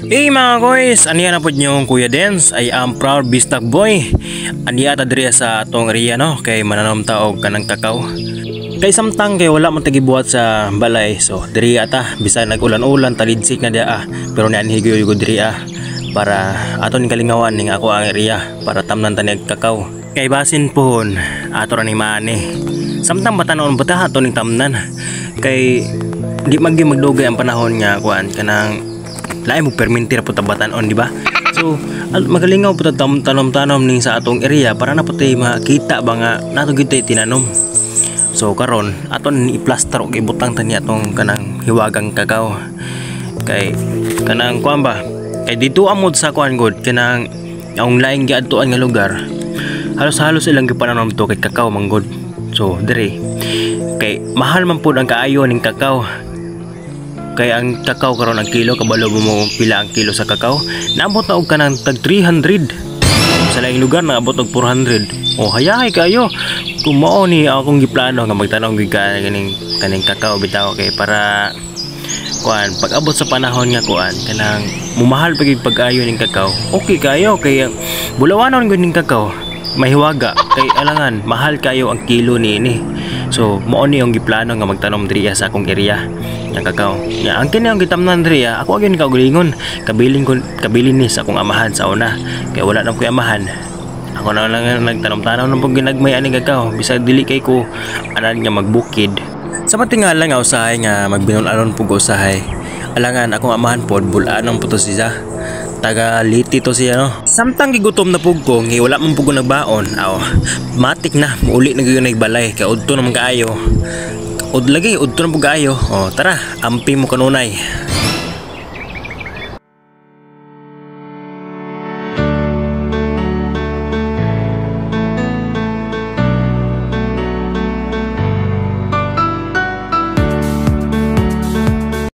Hey mga koys, aniya na pod niyong Kuya Dens. I am proud Bistak boy. Aniya ta diri sa atong area, no, kay mananom ta og kanang kakao. Kay samtang kay wala man tagibuhat sa balay, so diri ata bisan nag-ulan-ulan, talidsik na diha ah. Pero nianhi gyud ko diri ah para aton kalingawan ning ako ang area para tamnan ta nig kakao. Kay basin pohon ato ra ni maani. Samtang batanon ba ta ato ning tamnan. Kay di man gyud magdugay ang panahon nga kuan kanang lain mo perminti ra pud ta batanon, di ba? So, magalingaw pud ta tanom-tanom ning sa atong area para na pud makita ba nga nato gyud tay tinanom. So karon aton i-plaster og ibutang ta ni atong kanang hiwagang kakao. Kay kanang kuan ba? Kay dito amod sa kuan god kanang ang laing giadtuan nga lugar. Halos-halos ilang gipananom to kay kakao man gud. So dire kay mahal man pud ang kaayo ning kakao. Kay ang kakao karon ang kilo, kabalo mo pila ang kilo sa kakao? Naabot na og kanang tag 300. Sa laing lugar naabot og 400. Oh, hayahay kayo. Kung mao ni akong giplano nga magtanom gyud ka kaning kaning kakao bitaw kay para kuan pag abot sa panahon nga kuan kanang mumahal pa gyud pag-ayo ning kakao. Okay kayo kay bulawanon gyud ning kakao. Mahiwaga kay alangan mahal kayo ang kilo niini. So mao ni ang giplano nga magtanom diri sa akong area ng kakao. Nga ang kini ang gitamnan diri, ako gyud kaugalingon. Kabilin ko, kabilin ni sa akong amahan sa una. Kay wala na ko'y amahan. Ako na lang nagtanom-tanom ng pag ginagmay ani kakao bisag dili kay ko anan nga magbukid. Sa matingala nga usahay nga magbinul-anon pug usahay. Alangan akong amahan pod bul-anon po to siya. Taga Liti to siya, no. Samtang gigutom na pug ko, ngi wala man pug ko nagbaon. Aw, matik na muuli na gyud balay kay udto naman kaayo. Ud lagi, udto na pug kaayo. Oh, tara, amping mo kanunay.